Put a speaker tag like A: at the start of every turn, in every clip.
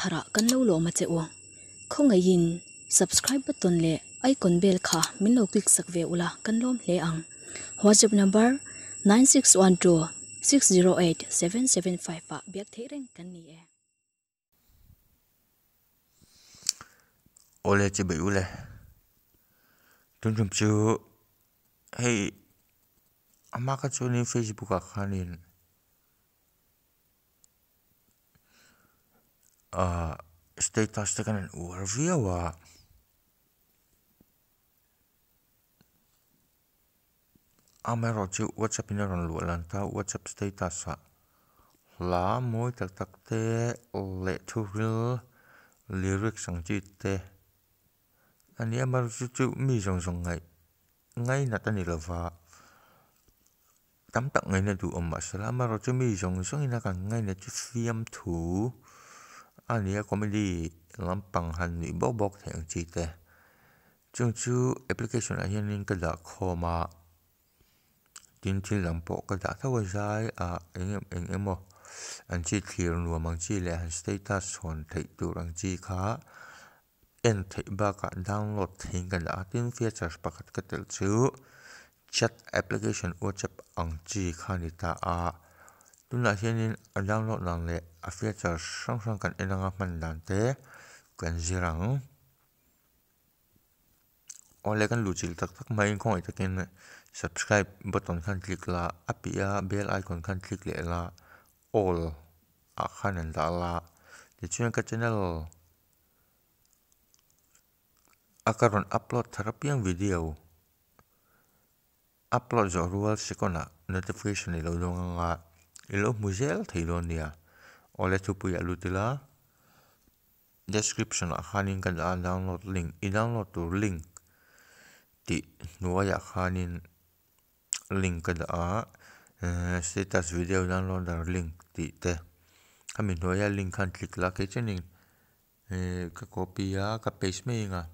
A: tharah kan lo lawm a che u. Khawngaihin subscribe button leh icon bell kha min lo click sak ve ula kan lawm hle ang. WhatsApp number 9612608775 ah biak theih reng kan ni e.
B: Awle chi bei ule. Tun tum chu hei ama kha chuanin Facebook ah khanin ahh status te khan an uar viau a. Amaherawhchu WhatsApp in a rawn luah lan ta WhatsApp status ah hla mawi tak tak te leh thu ril lyrics ang chi te a ni a amaherawhchu chu mi zawng zawng ngaih ngainat a ni lova tam tak ngaihna duh awm mahse amaherawhchu mi zawng zawng ina kan ngainat chu fiamthu a ni a comedy lampang han nuih bawk bawk theih ang chi te. Chung chu application ah hianin ka dah khawm a, tin thil dang pawh ka dah tho a zai ah eng eng emaw an chi thlir nuam ang chi leh han status chhawn theih tur ang chi kha en theih bakah download theihin ka dah a, tin features pakhat ka telh chu chat application whatsapp ang chi kha a ni ta a, tunah hianin a download dan leh a features hrang hrang kan en anga hman dan te kan zir ang. Awle kan luh chilh tak tak mai khawngaih takin subscribe button khan click la a piah a bell icon khan click leh la all ah khan an dah la tichuan ka channel a ka rawn upload thar apiang video upload zawh rual second ah notification ilo dawng anga ilo hmu zel thei dawn nia awle thupui ah lut ila. Description ah khanin ka dah a download link i download tur link tih hnuaiah khanin link ka dah a ehh status video downloader link tih te khami hnuaia link khan click la kei chuanin ehh ka copy a ka paste mai ang a.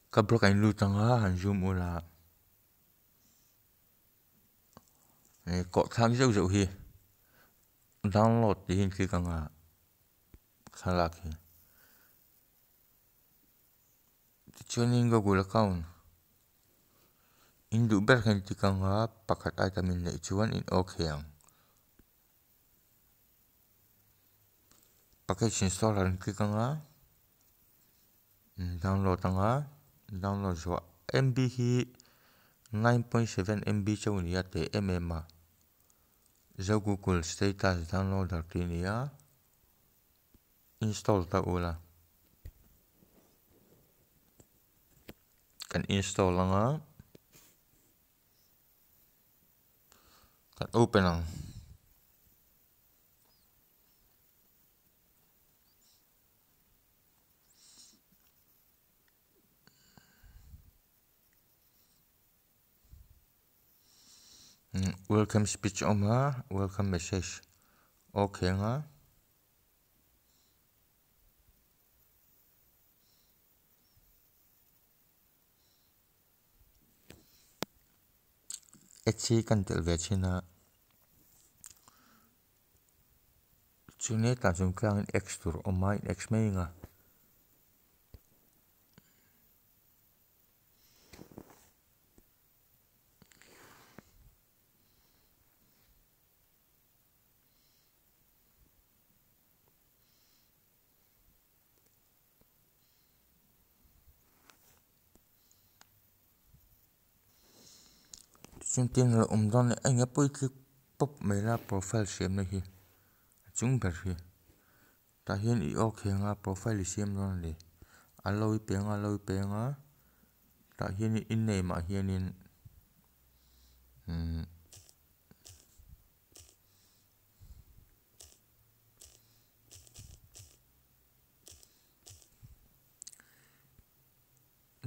B: Ka blog a in lut ang a han zoom ula eh kawh thlak zeuh zeuh hi download tih hi in click ang a thlalak hi tichuanin google account in duh ber kha in click ang a pakhat item in neih chuan in okay ang package installer in click ang a download ang a download zawh M_B hi 9.7 M_B chauh a ni a teh em em a. Zo Google status downloader tih a ni a, install ta ula. Kan install ang a, kan open ang. Welcome speech a awm a welcome message okay ang a. Ads hi kan telh ve thin a chumi tah chung tlangin x tur a awm a in x mai ang a. Chuan lo awm dawn leh eng nge pawi tlik pawp mai la profile siamna hi a chung ber hi. Tah hian i aw kheng a profile i siam dawn a ni a lo i peng a a lo i peng a tah hian i name ah hianin umm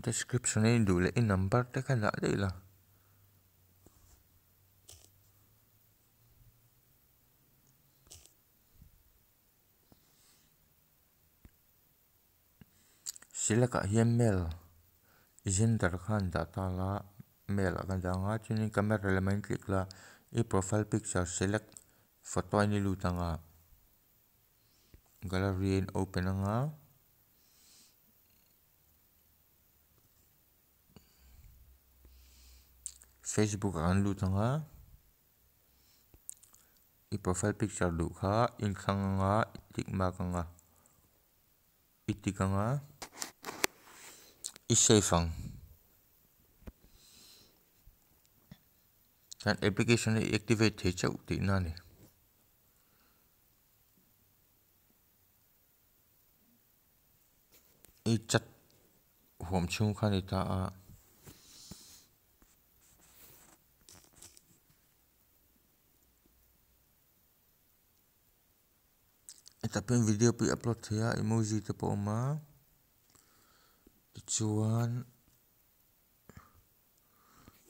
B: Description a in duh leh i number te kha dah daih la. Select ah hian male gender kha an dah ta la male ah kan dah ang a chuanin camera lamah in click la i profile picture select photo a in lut ang a gallery a in open ang a. Facebook ah kan lut ang a i profile picture duh kha inthlang ang a tick mark ang a i tick ang a i save ang chuan application hi i activate thei chauh tihna a ni. I chat huam chhung kha a ni ta a. Hetah pawh hian video pawh i upload thei a emoji te pawh a awm a tichuan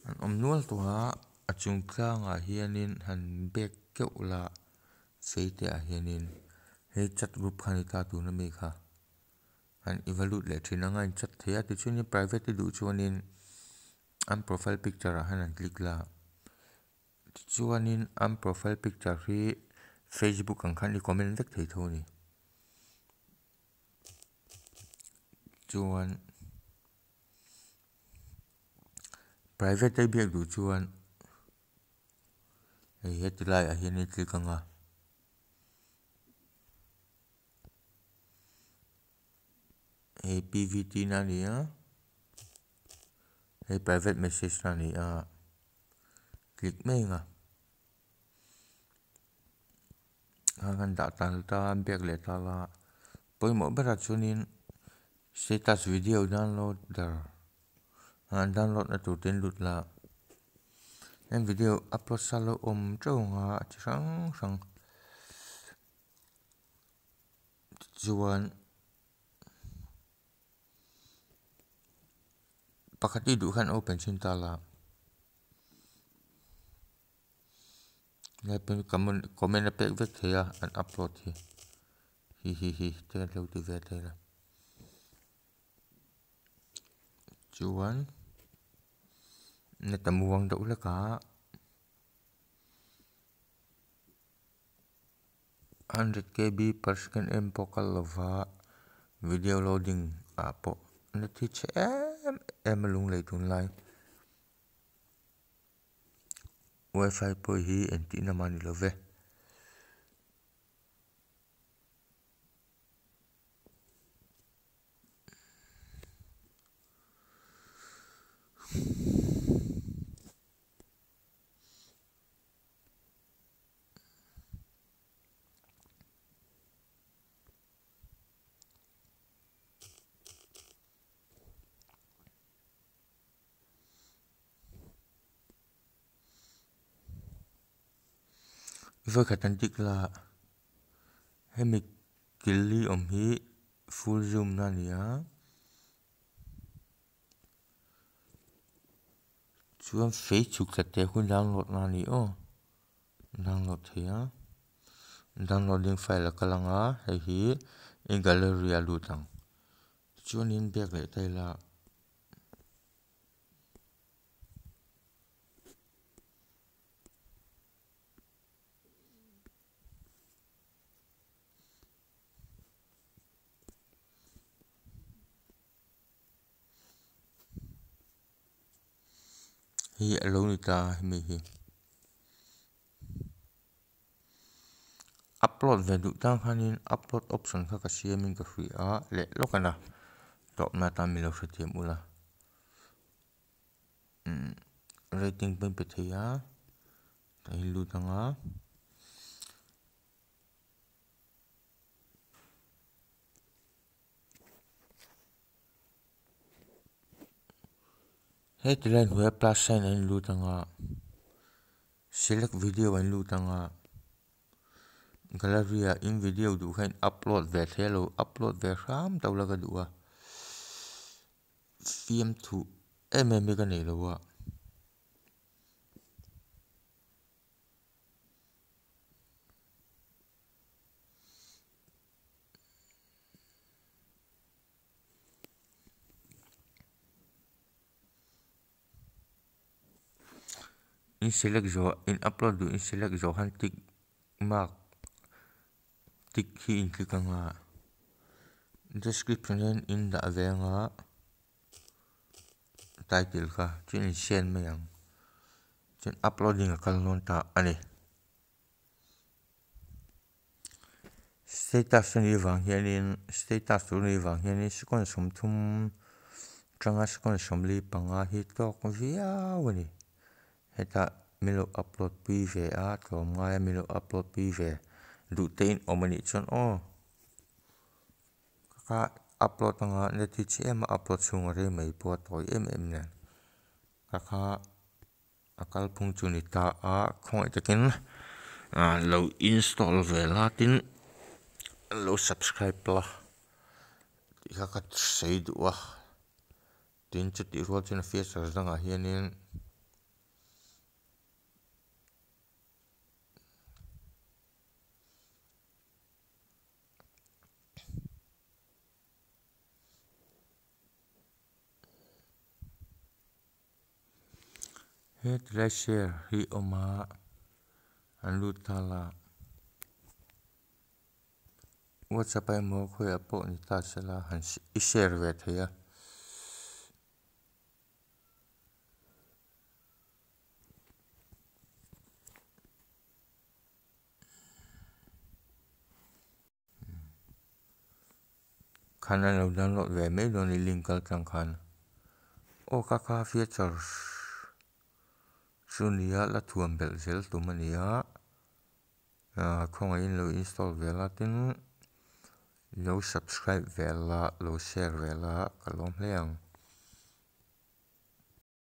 B: an awm nual tawh a a chung tlangah hianin han back keuh la fei te ah hianin hei chat group kha a ni ta tuna mi kha han evaluate leh thin anga in chat thei a tichuanin private te duh chuanin an profile picture ah hian an click la tichuanin an profile picture hi facebook ang khan i comment vek thei tho a ni chuan private te biak duh chuan hei heti laiah hian i click ang a. Hei pvt na a ni a hei private message na a ni a click mai ang a khan kan dah tal ta biak leh tal a pawimawh berah chuanin status video downloader ah download na tur te an lut la heng video upload sa lo awm teuh ang a chi hrang hrang. Tichuan pakhat i duh khan open chhin ta la comment a pek vek thei a an upload hi hi hi hi te an lo ti ve thei a chuan net a muang deuh hlek a. Hundred kb per second em pawh kal lova video loading ah pawh net hi chhe em em a lunglei tunlai wifi pawh hi engtihna mah a ni lo ve. Vawikhat an tik la hemi kil li awm hi full zoom na a ni a. Chuan fei chhuk thla te hun download na a ni aw download thei a downloading file a kal ang a hei hi i gallery ah a lut ang tichuanin biak leh ta ila. Hi a lo ni ta hemi hi upload ve duh tan khanin upload option kha ka siamin ka hria a leh lawk a na tawpna atan min lo hrethiam ula umm rating pawh in pe thei a tah hian lut ang a. Heti lai hnuaia plus sign an lut ang a select video an lut ang a gallery ah in video duh kha in upload ve thei a lo upload ve hram tawh la ka duh a. Fiamthu em em hi ka nei lo a. In select zawh in upload duh in select zawh khan tick mark tick hi in click anga description hian in dah ve anga title kha chuan in send mai ang chuan uploading a kal dawn ta a ni. Status a nih vang hianin status tur a nih vang hianin second sawmthum atanga second sawmli panga hi tawk viau a ni. Hetah min lo upload pui ve a tlawm ngai a min lo upload pui ve duh te in awm a nih chuan aw ka upload anga net hi chiah em a upload chhung a rei mai pawh a tawi em em nen ka kha A kalphung chu ni ta a, khawngaih takin lo install ve la tin lo subscribe la tih kha ka sawi duh a, tin chutih rual chuan a features dangah hianin. He tilai share hi awm a an lut nghal a whatsapp ah emaw khawiah pawh ni ta sela han i share ve thei a. Khan an lo download ve mai dawn i link kal tlang khan aw kha kha features chu nia la thuam belh zel tum a ni a ah khawngaihin lo install ve la tin lo subscribe ve la lo share ve la ka lawm hle ang.